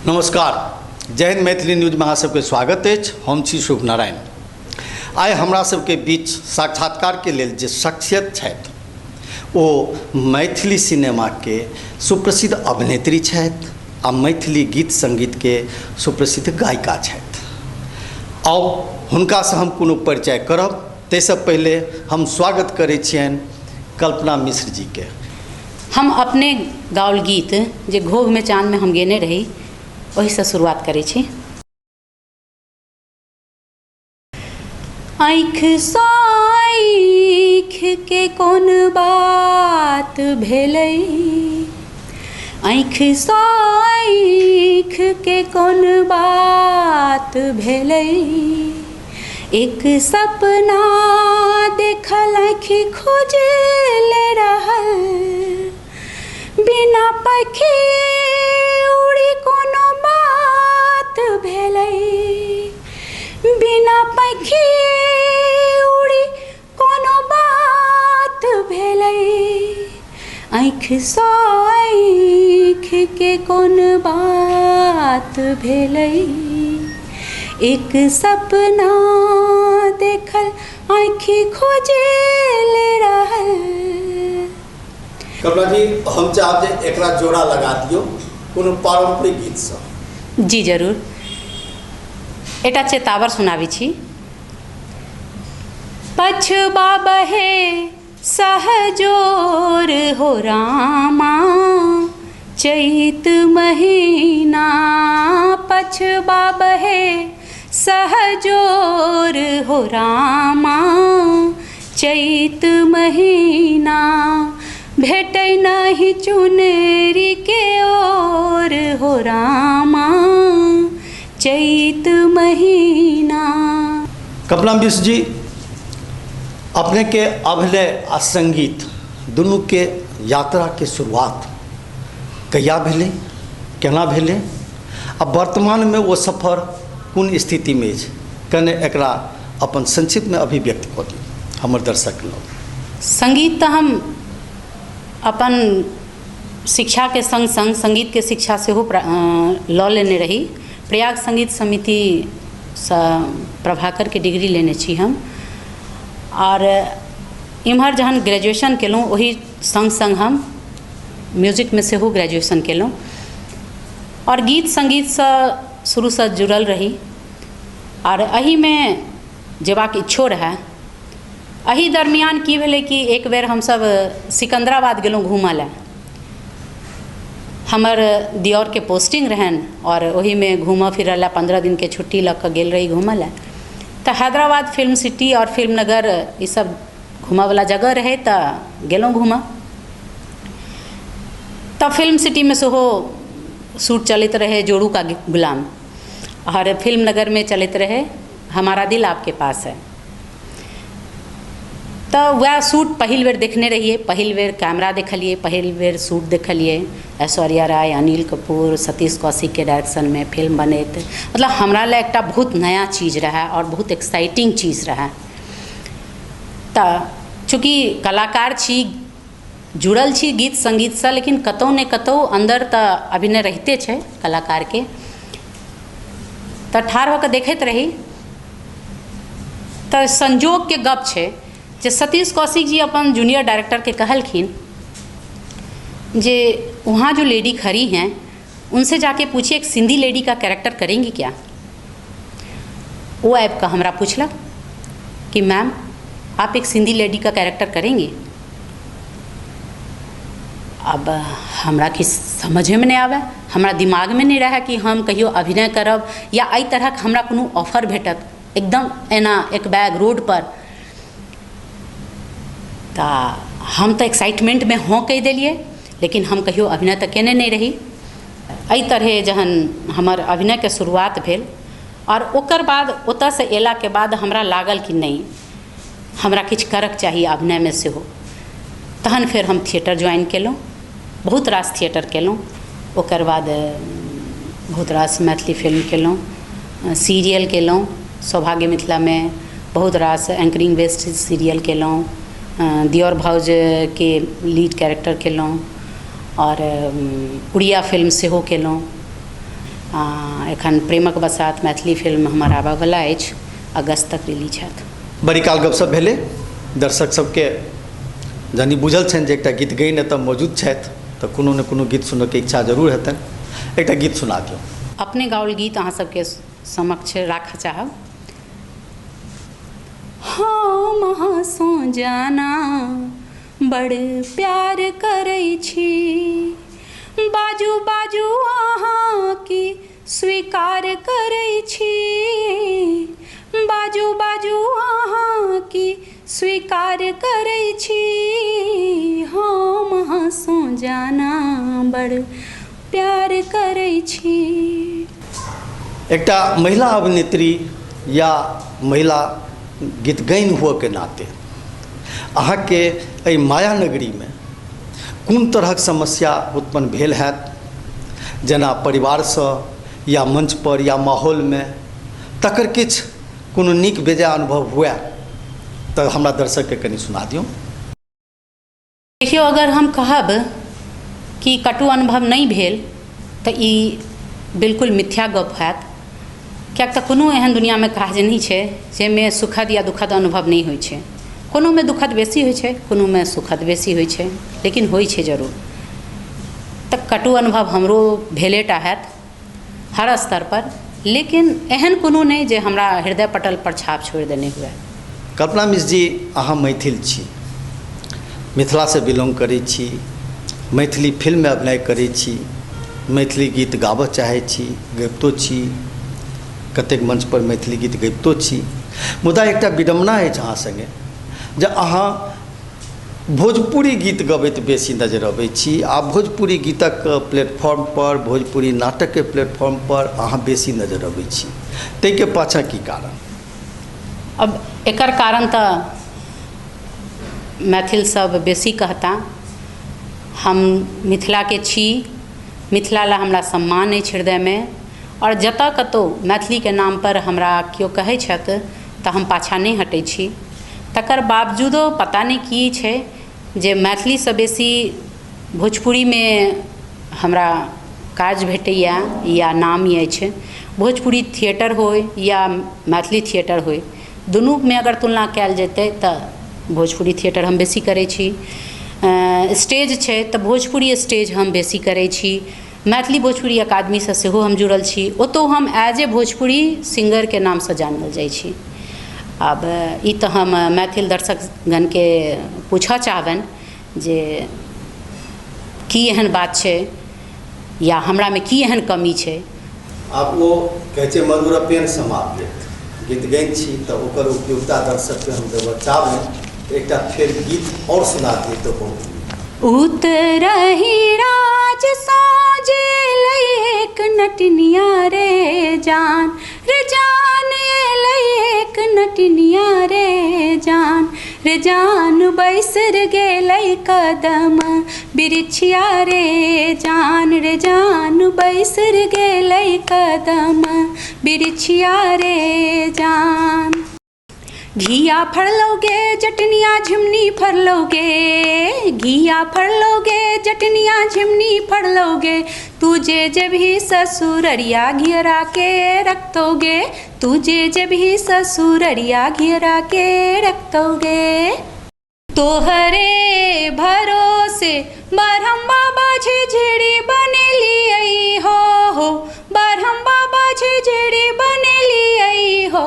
नमस्कार, जय हिंद। मैथिली न्यूजमे अहाँ सबके स्वागत अछि। हम छी शुभ नारायण। आइ हमरा सबके बीच साक्षात्कारके लेल जे शख्सियत छथि ओ मैथिली सिनेमाके सुप्रसिद्ध अभिनेत्री छथि आ मैथिली गीत संगीतके सुप्रसिद्ध गायिका छथि। आउ हुनकासँ हम कोनो परिचय करब, ताहिसँ पहिले हम स्वागत करै छियनि कल्पना मिश्र जीके। हम अपने गाओल गीत जे घोघमे चाँदमे हम गेने रही ओहिसँ शुरुआत करै छी। आँखिसँ आँखिके कोन बात भेलै, आँखिसँ आँखिके कोन बात भेलै, एक सपना देखल आँखि खोजल रहल, बिना पखिए उड़ी कोनो बात भेलै, बिना पखिए उड़ी कोनो बात भेलै, आँखिसँ आँखिके कोन बात भेलै, एक सपना देखल आँखि खोजल रहल। कमला जी, हम चाहब जे एकरा जोड़ा लगा दियौ कोनो पारम्परिक गीतसँ। जी जरूर, एकटा चेतावर सुनाबै छी। पछबा बहे सहजोर हो रामा चैत महीना, पछबा बहे सहजोर हो रामा चैत महीना, भेटै नहि चुनरी के ओर हो रामा चैत महीना। कमला मिश्र जी, अपने के अभिनय आ संगीत दुनू के यात्रा के शुरुआत कहिया भेलै, केना भेलै आ वर्तमान में वो सफर कोन स्थिति में अछि, कने एकरा अपन संक्षिप्त में अभिव्यक्त कऽ दियौ हमर दर्शक लोग। संगीत तऽ हम अपन शिक्षाके सङ्ग सङ्ग सङ्गीतके शिक्षा सेहो लऽ लेने रही। प्रयाग सङ्गीत समितिसँ प्रभाकरके डिग्री लेने छी हम। आओर इम्हर जहन ग्रेजुएशन केलहुँ ओहि सङ्ग सङ्ग हम म्यूजिकमे सेहो ग्रेजुएशन केलहुँ आओर गीत सङ्गीतसँ शुरूसँ जुड़ल रही आओर एहिमे जेबाक इच्छो रहए। एहि दरमियान की भेलै कि एक बेर हमसभ सिकन्दराबाद गेलहुँ घूमऽ लए। हमर दियौरके पोस्टिंग रहनि आओर ओहिमे घूमऽ फिरऽ लए 15 दिनके छुट्टी लऽ कऽ गेल रही घूमऽ लए। तऽ हैदराबाद फिल्म सिटी आओर फिल्म नगर ईसभ घूमऽवला जगह रहै तऽ गेलहुँ घूमऽ। तऽ फिल्म सिटीमे सेहो शूट चलैत रहै जोरू का गुलाम, आओर फिल्म नगरमे चलैत रहै हमारा दिल आपके पास है। तऽ वएह शूट पहिल बेर देखने रहियै, पहिल बेर कैमरा देखलियै, पहिल बेर शूट देखलियै। ऐश्वर्या राय, अनिल कपूर, सतीश कौशिकके डायरेक्शनमे फिल्म बनैत, मतलब हमरा लए एकटा बहुत नया चीज रहए आओर बहुत एक्साइटिंग चीज रहए। तऽ चूँकि कलाकार छी, जुड़ल छी गीत सङ्गीतसँ, लेकिन कतहु ने कतहु अन्दर तऽ अभिनय रहिते छै कलाकारके। तऽ ठाढ़ भऽ कऽ देखैत रही तऽ संजोगके गप छै जे सतीश कौशिक जी अपन जूनियर डायरेक्टरके कहलखिन जे वहाँ जो लेडी खड़ी हैं उनसे जाके पूछिए एक सिंधी लेडी का कैरेक्टर करेंगी क्या। ओ आबि कऽ हमरा पुछलक कि मैम आप एक सिंधी लेडी का कैरेक्टर करेंगी। अब हमरा किछु समझेमे नहि आबै, हमरा दिमागमे नहि रहए कि हम कहियो अभिनय करब या एहि तरहक हमरा कोनो ऑफर भेटत एकदम एना एक बैग रोडपर। तऽ हम तऽ एक्साइटमेन्टमे हँ कहि देलियै, लेकिन हम कहियो अभिनय तऽ केने नहि रही। एहि तरहे जहन हमर अभिनयके शुरुआत भेल आओर ओकर बाद ओतयसँ अयलाके बाद हमरा लागल कि नहि हमरा किछु करक चाही अभिनयमे सेहो। तहन फेर हम थिएटर ज्वाइन केलहुँ, बहुत रास थिएटर केलहुँ। ओकर बाद बहुत रास मैथिली फिल्म केलहुँ, सीरियल केलहुँ, सौभाग्य मिथिलामे बहुत रास एंकरिंग बेस्ड सीरियल केलहुँ, दियोर भाउजके लीड कैरेक्टर केलहुँ आओर उड़िया फिल्म सेहो केलहुँ। एखन प्रेमक बसात मैथिली फिल्म हमर आबयवला अछि, अगस्त तक रिलीज हैत। बड़ी काल गपशप भेलै। दर्शक सबके जनी बुझल छनि जे एकटा गीत गाइन एतऽ मौजूद छथि तऽ कोनो ने कोनो गीत सुनऽके इच्छा जरूर हेतनि। एकटा गीत सुना दियौ। अपने गाओल गीत अहाँ सबके समक्ष राखऽ चाहब। हम अहाँसँ जाना बड़ प्यार करै छी, बाजू बाजू अहाँ की स्वीकार करै छी, बाजू बाजू अहाँ की स्वीकार करै छी, हम अहाँसँ जाना बड़ प्यार करै छी। एकटा महिला अभिनेत्री या महिला गीत गाइन हुअके नाते अहाँके एहि माया नगरीमे कोन तरहक समस्या उत्पन्न भेल हैत, जेना परिवारसँ या मंच पर या माहौलमे, तकर किछु कोनो नीक बेजाय अनुभव हुए तऽ हमरा दर्शकके कनि सुना दियौ। देखियौ, अगर हम कहब कि कटु अनुभव नहि भेल तऽ ई बिल्कुल मिथ्या गप हैत, किएक तऽ कोनो एहन दुनिआँमे काज नहि छै जाहिमे सुखद या दुखद अनुभव नहि होइ छै। कोनोमे दुखद बेसी होइ छै, कोनोमे सुखद बेसी होइ छै, लेकिन होइ छै जरूर। तऽ कटु अनुभव हमरो भेलेटा हैत हर स्तर पर, लेकिन एहन कोनो नहि जे हमरा हृदय पटल पर छाप छोड़ि देने हुए। कल्पना मिश्र जी, अहाँ मैथिल छी, मिथिलासँ बिलोंग करै छी, मैथिली फिल्ममे अभिनय करै छी, मैथिली गीत गाबऽ चाहै छी, गबितो छी, कतेक मंचपर मैथिली गीत गबितो छी, मुदा एकटा विडम्बना अछि अहाँ सङ्गे जे अहाँ भोजपुरी गीत गबैत बेसी नजर अबै छी आ भोजपुरी गीतक प्लेटफॉर्म पर, भोजपुरी नाटकके प्लेटफॉर्म पर अहाँ बेसी नजर अबै छी, ताहिके पाछाँ की कारण? अब एकर कारण तऽ मैथिल सब बेसी कहता। हम मिथिलाके छी, मिथिला ला हमरा सम्मान अछि हृदयमे, आओर जतऽ कतहु मैथिलीके नामपर हमरा केओ कहै छथि तऽ हम पाछाँ नहि हटै छी। तकर बावजूदो पता नहि की छै जे मैथिलीसँ बेसी भोजपुरीमे हमरा काज भेटैए या नाम अछि। भोजपुरी थिएटर होइ या मैथिली थिएटर होइ, दुनूमे अगर तुलना कयल जेतै तऽ भोजपुरी थिएटर हम बेसी करै छी। स्टेज छै तऽ भोजपुरी स्टेज हम बेसी करै छी। मैथिली भोजपुरी अकादमीसँ सेहो हम जुड़ल छी, ओतहु हम एज ए भोजपुरी सिंगरके नामसँ जानल जाइ छी। आब ई तऽ हम मैथिल दर्शकगणके पूछऽ चाहबनि जे की एहन बात छै या हमरामे की एहन कमी छै। आब ओ कहै छै मधुरपेन समाप्त गीत गाइन छी तऽ ओकर उपयोगिता दर्शकके हम देबऽ चाहबनि। एकटा फेर गीत आओर सुना दियै तऽ बहुत। उतरही राज साजे एक नटनिया रे जान, रे जान एलै एक नटनिया रे जान, रे जान बैसर गेलै कदम बिरछिया रे जान, रे जान बैसर गेलै कदम बिरछिया रे जान। घिया फड़लौगे जटनिया झिमनी फड़लौगे, घिया फड़लौगे जटनिया झिमनी फड़लौगे, तुझे जब ही ससुररिया घिरा के रखतौगे, तुझे जब ही ससुररिया घिरा के रखतौगे। तोहरे भरोसे बरहम बाबा झिझिरी बनेलियै हो, बरहम बाबा झिझिरी बनेलियै हो,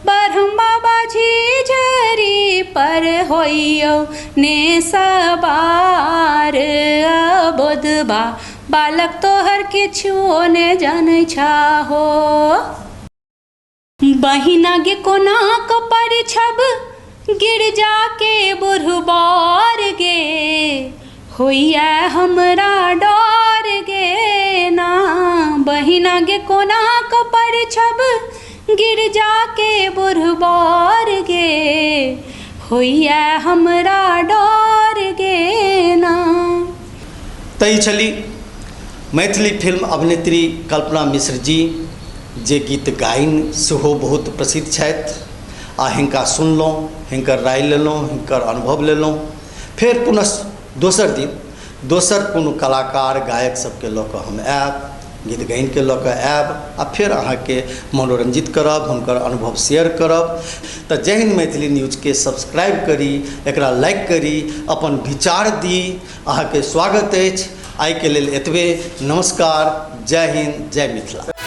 बरहम बाबा झिझरी पर होइयो ने सवार अबोधबा, बालक तोहर किछुओ ने जानै छा हो। बहिना गे कोना क परिछब गिरजा के बुढ़बार गे, होइया हमरा डर गे ना। बहिना गे कोना क परिछब गिरजा के बुढ़बार गे, होइया हमरा डर गे ना। तै छली मैथिली फिल्म अभिनेत्री कल्पना मिश्र जी, जे गीत गाइन सेहो बहुत प्रसिद्ध छथि आ हिनका सुनलहुँ, हिनकर राय लेलहुँ, हिनकर अनुभव लेलहुँ। फेर पुनः दोसर दिन दोसर कोनो कलाकार गायक सबके लऽ कऽ हम आयब। गीत गाइनके लऽ कऽ आयब आ फेर अहाँके मनोरञ्जित करब, हुनकर अनुभव शेयर करब। तऽ जय हिन्द मैथिली न्यूजके सब्सक्राइब करी, एकरा लाइक करी, अपन विचार दी। अहाँके स्वागत अछि। आइके लेल एतबे। नमस्कार, जय हिन्द, जय मिथिला।